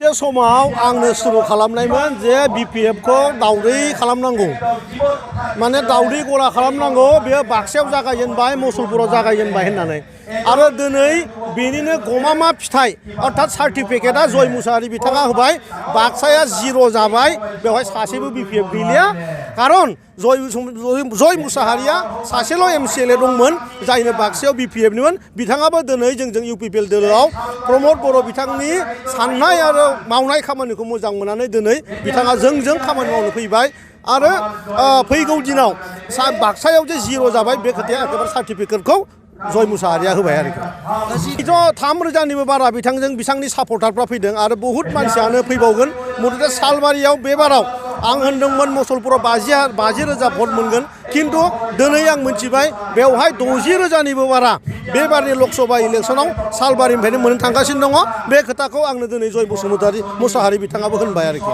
बे समाव आंनो सुरु खालामनायमोन जे BPF खौ दावदै खालामनांगौ माने दावदै गला खालामनांगौ बेयो बाक्सायाव जागायजेनबाय मुसलपुराव जागायजेनबाय होननानै आरो दिनै बेनिनो गमामा फिथाइ अर्थात सार्टिफिकेटआ जय मुसाहारि बिथाङा होबाय बाक्साया जिर' जाबाय बेवहाय सासेबो BPF गैलिया खारन जय मुसाहारिया सासेल' MCLA दंमोन जायनो बाक्सायाव BPF निमोन बिथाङाबो दिनै जोंजों UPPL दोलोआव प्रमद बर' बिथांनि साननाय आरो मावनाय खामानिखौ मोजां मोननानै दिनै बिथाङा जोंजों खामानि मावनो फैबाय आरो फैगौ दिनाव बाक्सायाव जे जिर' जाबाय बे खोथाया एखेबारे सार्टिफिकेटखौ जय मुसाहारिया होबाय आरोखि 3,000निबो बारा बिथांनि सापर्टारफ्रा फैदों आरो बहुत मानसियानो फैबावगोन मथथे सालबारियाव बे बाराव आं होनदोंमोन मुसलपुराव 50,000 भट मोनगोन किन्तु दिनै आं मिथिबाय बेवहाय 60,000निबो बारा बे बारनि लकसभा इलेक्सनाव सालबारिनिफ्रायनो मोननो थांगासिनो दङ बे खोथाखौ आंनो दिनै जय मुसाहारि बिथाङाबो होनबाय आरोखि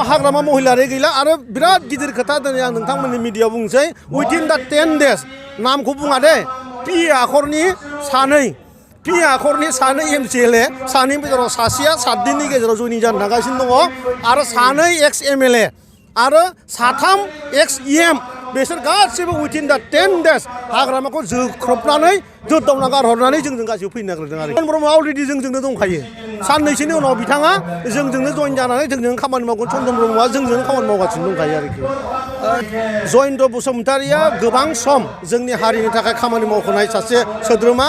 हाग्रामा महिलारि गैला आरो बिराद गिदिर खोथा दिनै आं नोंथांमोननि मिडियायाव बुंसै उइदिन दा 10 days नामखौ बुङा दे पि आखरनि सानै MCLA सानैनि गेजेराव सासेया 7 दिननि गेजेराव जयनिं जानो थांगासिनो दङ आरो सानै एक्स MLA आरो 3 एक्स EM बेसोर गासिबो उइदिन दा 10 days हाग्रामाखौ जोख्रबनानै जोदावना गारहरनानै जोंजों गासिबो फैनो नागिरदों आरो ब्रह्मआ अलरेडि जोंजोंनो दंखायो साननैसोनि उनाव बिथाङा जोंजोंनो जइन जानानै जोंजों खामानि मावगोन चन्दन ब्रह्मआ जोंजों खामानि मावगासिनो दंखायो आरोखि जयेन्द्र बसुमतारिया गोबां सम जोंनि हारिनि थाखाय खामानि मावखानाय सासे सोद्रोमा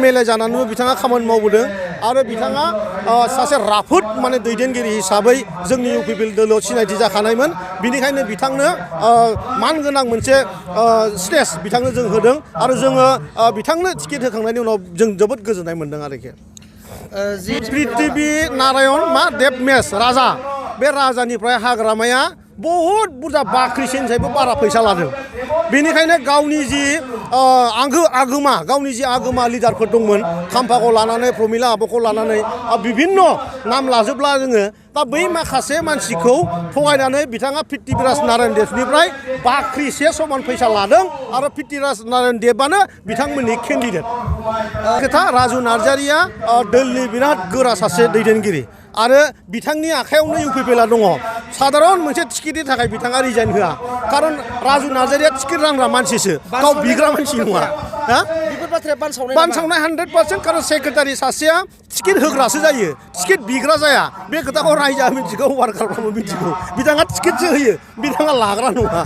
MLA जानानैबो बिथाङा खामानि मावबोदों आरो बिथाङा सासे राफोद माने दैदेनगिरि हिसाबै जोंनि UPPL दोलोआव सिनायथि जाखानायमोन बिनिखायनो बिथांनो मानगोनां मोनसे स्टेज बिथांनो जों होदों आरो जोङो बिथांनो टिकेट होखांनायनि उनाव जों जोबोद गोजोननाय मोनदों आरोखि पृथ्वी नारायण देबमेस राजा बे राजानिफ्राय हाग्रामाया बहुत बुरजा बाख्रिसेनिफ्रायबो बारा फैसा लादों बेनिखायनो गावनि जि आगोमा लिडारफोर दंमोन खाम्फाखौ लानानै प्रमिला आब'खौ लानानै बिभिन्न नाम लाजोबला जोङो दा बै माखासे मानसिखौ थगायनानै बिथाङा पृथ्वीराज नारायण देबनिफ्राय बाख्रिसे समान फैसा लादों आरो पृथ्वीराज नारायण देबानो बिथांमोननि केन्डिडेट खोथा राजु नार्जारिया दोलनि बिराद गोरा सासे दैदेनगिरि आरो बिथांनि आखायावनो UPPL दङ साधारन मोनसे टिकेटनि थाखाय बिथाङा रिजाइन होआ खारन राजु नार्जारिया टिकेट रानग्रा मानसिसो गाव बिग्रा मानसि नङा बानसावनाय 100% खारन सेक्रेटारि सासेया टिकेट होग्रासो जायो टिकेट बिग्रा जाया बे खोथाखौ रायजोआ मिथिगौ वार्कारफ्राबो मिथिगौ बिथाङा टिकेटसो होयो बिथाङा लाग्रा नङा